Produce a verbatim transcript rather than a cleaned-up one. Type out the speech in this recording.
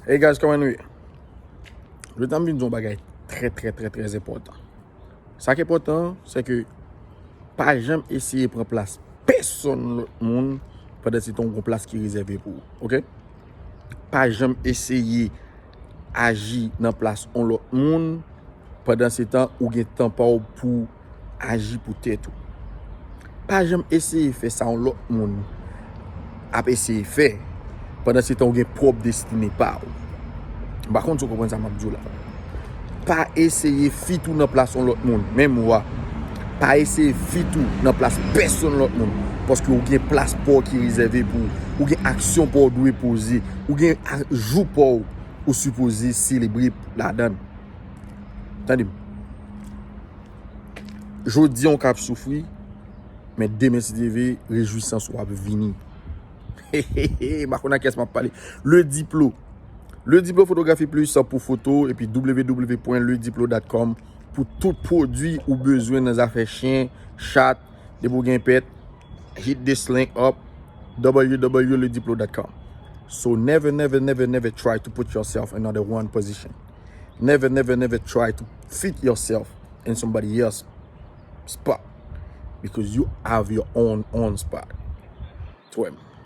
Hey guys, kòman nou ye? Jodi a m vin di yon bagay trè, trè, trè, trè enpòtan. Sa ki enpòtan an, se ke pa janm eseye pran plas pèsonn lòt moun pandan se tan w gon plas ki rezève pou ou, oke? Pa janm eseye aji nan plas yon lòt moun pandan se tan ou gen tan pa w pou aji pou tèt ou. Pa janm eseye fè sa yon lòt moun ap eseye fè pandan se tan ou gen pwòp destine pa ou. M pa konn si w konprann sa m ap di w la. Pa eseye fit ou nan plas yon lòt moun, menm ou a. Pa eseye fit ou nan plas pèsonn lòt moun, paske ou gen plas pa w ki rezève pou ou. Ou gen aksyon pa w dwe poze. Ou gen a- jou pa w ou sipoze selebre ladan l. Tande m. Jodi a w ka ap soufri, men demen si Dye vle, rejwisans ou ap vini. M pa konn a kiyès m ap pale. Le Diplo. Le Diplo Fotografi Plis pou foto, epi w w w pwen le diplo dot com pou tout pwodui ou bezwen nan zafè chen, chat, depi w gen pèt, hit this link up, w w w le diplo dot com. So never, never, never, never try to put yourself in another one position. Never, never, never try to fit yourself in somebody else's spot, because you have your own, own spot. Twè m.